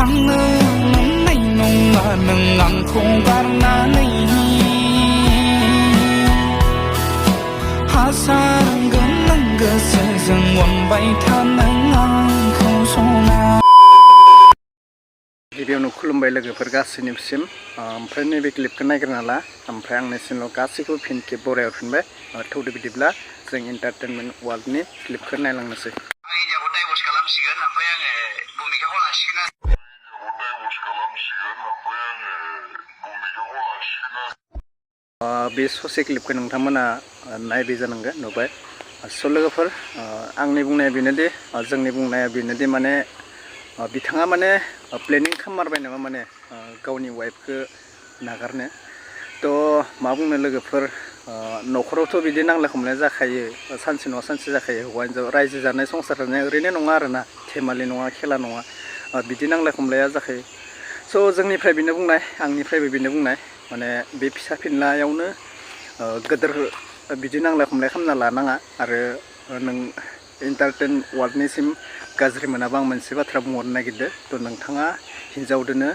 थाङो नंनाय नङा नों आंखौ गारनानै हासार गोनां गोसोजों अनबाय था नों आंखौ सना। गिबियावनो खुलुमबाय लोगोफोर गासैनिसिम ओमफ्राय नैबे क्लिपखौ नायग्रोना ला ओमफ्राय आंनि चेनेलाव गासैखौबो फिन खेब बरायना हरफिनबाय थौदो बिदिब्ला जों एन्टारटेनमेन्ट वार्ल्डनि क्लिपखौ नायलांनोसै। आं हिनजावखौ डाइभर्स खालामसिगोन ओमफ्राय आङो भुमिकाखौ लासिगोन बे ससे क्लिपखौ नोंथांमोना नायबाय जानांगोन नुबाय। स' लोगोफोर आंनि बुंनाया बेनोदि जोंनि बुंनाया बेनोदि माने बिथाङा माने प्लेनिं खालाममारबाय नामा माने गावनि वाइफखौ नागारनो। थ' मा बुंनो लोगोफोर न'खरावथ' बिदि नांलाय खमलाय जाखायो सानसे नङा सानसे जाखायो हौवा हिनजाव रायजो जानाय संसार जानाय ओरैनो नङा आरोना धेमालि नङा खेला नङा बिदि नांलाय खमलाया जाखायो। स' जोंनिफ्राय बेनो बुंनाय आंनिफ्रायबो बेनो बुंनाय माने बे फिसा फिनलायावनो गोदोर बिदि नांलाय खमलाय खालामना लानाङा आरो नों एन्टारटेन वार्ल्डनिसिम गाज्रि मोनाबा आं मोनसे बाथ्रा बुंहरनो नागिरदों। थ' नोंथाङा हिनजावदोनो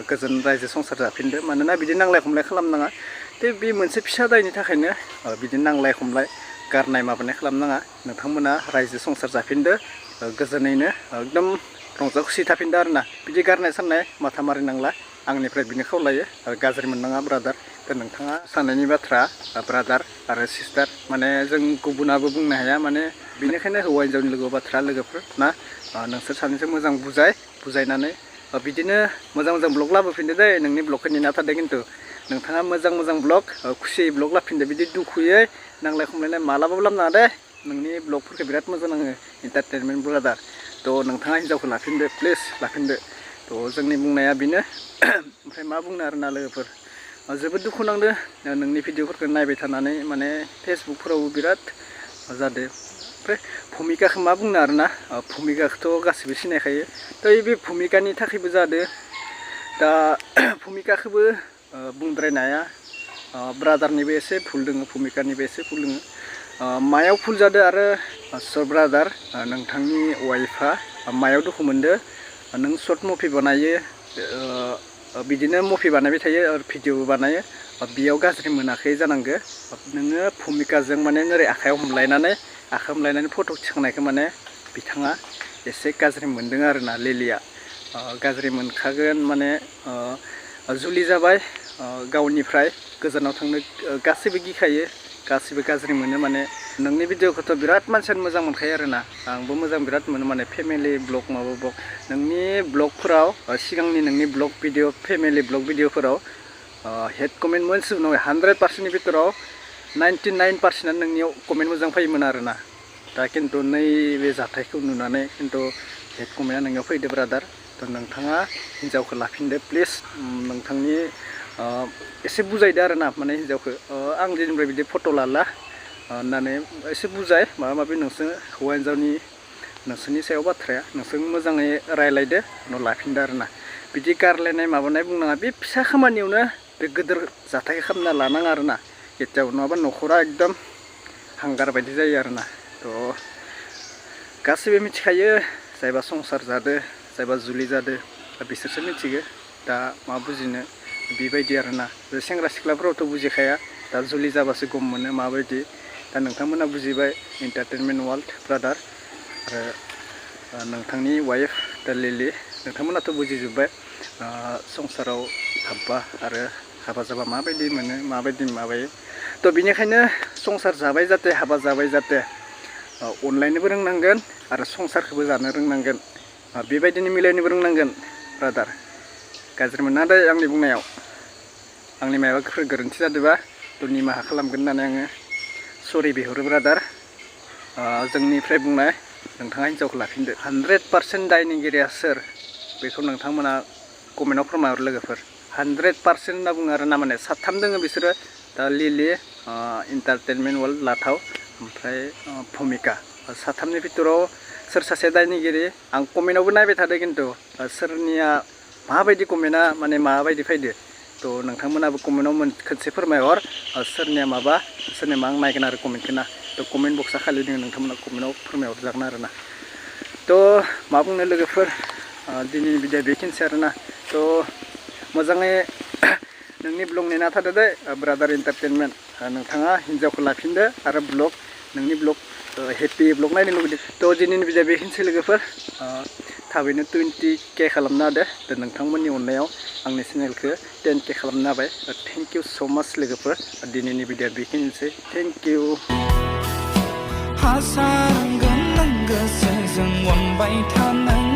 गोजोन रायजो संसार जाफिनदो मानोना बिदि नांलाय खमलाय खालामनाङा। बे मोनसे फिसा दायनि थाखायनो बिदि नांलाय खमलाय गारनाय माबानाय खालामनाङा। नोंथांमोना रायजो संसार जाफिनदो गोजोनैनो एकदम रंजा खुसि थाफिनदो आरोना बिदि गारनाय साननाय माथा मारिनांला आंनिफ्राय बिनो खावलायो गाज्रि मोननाङा ब्रादार। दा नोंथाङा साननायनि बाथ्रा ब्रादार आरो सिस्टार माने जों गुबुनाबो बुंनो हाया माने बेनिखायनो हौवा हिनजावनि लोगो बाथ्रा लोगोफोर ना नोंसोर सानैजों मोजां बुजायनानै बिदिनो मोजां मोजां ब्लग लाबोफिनदो दे नोंनि ब्लगखौ नेना थादो खिन्थु नोंथाङा मोजां मोजां ब्लग खुसियै ब्लग लाफिनदो बिदि दुखुयै नांलाय खमलायनाय मालाबाबो लाबोनाङा दे नोंनि ब्लगफोरखौ बिराद मोजां नाङो एन्टारटेनमेन्ट ब्रादार। थ' नोंथाङा हिनजावखौ लाफिनदो प्लिज लाफिनदो। थ' जोंनि बुंनाया बेनो ओमफ्राय मा बुंनो आरोना लोगोफोर जोबोद दुखु नांदो नोंनि भिडिअफोरखौ नायबाय थानानै माने फेसबुकफोरावबो बिराद जादो। ओमफ्राय भुमिकाखौ मा बुंनो आरोना भुमिकाखौथ' गासिबो सिनायखायो। थ' बे भुमिकानि थाखायबो जादो दा भुमिकाखौबो बुंद्रायनो हाया ब्रादारनिबो एसे भुल दोङो भुमिकानिबो एसे भुल दोङो। मायाव भुल जादो आरो ब्रादार नोंथांनि वाइफआ मायाव दुखु मोनदो नों सर्ट मुभि बानायो बिदिनो मुभि बानायबाय थायो भिडिअबो बानायो बेयाव गाज्रि मोनाखै जानांगो। नोङो भुमिकाजों माने ओरै आखाइयाव हमलायनानै फट' थिखांनायखौ माने बिथाङा एसे गाज्रि मोनदों आरोना लिलिया गाज्रि मोनखागोन माने जुलि जाबाय गावनिफ्राय गोजानाव थांनो गासैबो गिखायो गासैबो गाज्रि मोनो माने नोंनि भिडिअखौथ' बिराद मानसियानो मोजां मोनखायो आरोना आंबो मोजां बिराद मोनो माने फेमिलि ब्लग माबा ब्लग नोंनि ब्लगफोराव सिगांनि नोंनि ब्लग भिडिअ फेमिलि ब्लग भिडिअफोराव हेड कमेन्ट मोनसे 100%नि भितराव 99%आनो नोंनियाव कमेन्ट मोजां फैयोमोन आरोना। दा खिन्थु नैबे जाथायखौ नुनानै खिन्थु हेड कमेन्टआ नोंनियाव फैदो ब्रादार। थ' नोंथाङा हिनजावखौ लाफिनदो प्लिज नोंथांनि एसे बुजायदो आरोना माने हिनजावखौ आं दिनैनिफ्राय बिदि फट' लाला होननानै एसे बुजाय माबा माबि नोंसोर हौवा हिनजावनि नोंसोरनि सायाव बाथ्राया नोंसोर मोजाङै रायलायदो उनाव लाफिनदो आरोना बिदि गारलायनाय माबानाय बुंनाङा बे फिसा खामानियावनो बे गिदिर जाथाय खालामना लानाङा आरोना केতিয়াव नङाबा न'खरा एकदम हांगार बायदि जायो आरोना। थ' गासैबो मिथिखायो जायबा संसार जादो जायबा जुलि जादो बिसोरसो मिथिगो दा मा बुजिनो बेबायदि आरोना सेंग्रा सिख्लाफोरावथ' बुजिखाया दा जुलि जाबासो गम मोनो माबायदि दा नोंथांमोना बुजिबाय एन्टारटेनमेन्ट वार्ल्ड ब्रादार आरो नोंथांनि वाइफ दा लिलि नोंथांमोनाथ' बुजिजोब्बाय संसाराव हाबबा आरो हाबा जाबा माबायदि मोनो माबायदि माबायो। थ' बिनिखायनो संसार जाबाय जाते हाबा जाबाय जाते अनलायनोबो रोंनांगोन आरो संसारखौबो जानो रोंनांगोन बेबायदिनो मिलायनोबो रोंनांगोन ब्रादार। गाज्रि मोना दे आंनि बुंनायाव आंनि माबाफोर गोरोन्थि जादोंबा थ' निमाहा खालामगोन होननानै आङो सरि बिहरो ब्रादार। जोंनिफ्राय बुंनाय नोंथाङा हिनजावखौ लाफिनदो 100% दायनिगिरिया सोर बेखौ नोंथांमोना कमेन्टआव फोरमायहर लोगोफोर 100% होनना बुङो आरो ना माने साथाम दोङो बिसोरो दा लिलि एन्टारटेनमेन्ट वार्ल्ड लाथाव ओमफ्राय भुमिका साथामनि भितराव सोर सासे दायनिगिरि आं कमेन्टआवबो नायबाय थादों खिन्थु सोरनिया माबायदि कमेन्टआ माने माबायदि फैदो थ' नोंथांमोनाबो कमेन्टआव खनसे फोरमायहर सोरनिया माबा सोरनिया मा आं नायगोन आरो कमेन्टखौ ना थ' कमेन्ट बक्सा खालि दोङो नोंथांमोना कमेन्टआव फोरमायहरजागोन आरोना। थ' मा बुंनो लोगोफोर दिनैनि भिडिअ बेखिनिसै आरोना थ' मोजाङै नोंनि ब्लग नेना थादो दे ब्रादार एन्टारटेनमेन्ट नोंथाङा हिन्जावखौ लाफिनदो आरो ब्लग नोंनि ब्लग हेपि ब्लग नायनो लुगैदों थ' दिनैनि भिडिअ बेखिनिसै लोगोफोर थाबैनो 20K खालामना होदो नोंथांमोननि अननायाव आंनि चेनेलखौ 10K खालामना होबाय थेंक इउ स' माच लोगोफोर दिनैनि भिडिअ बेखिनिसै थेंक इउ हासार गोनां गोसोजों अनबाय थानाय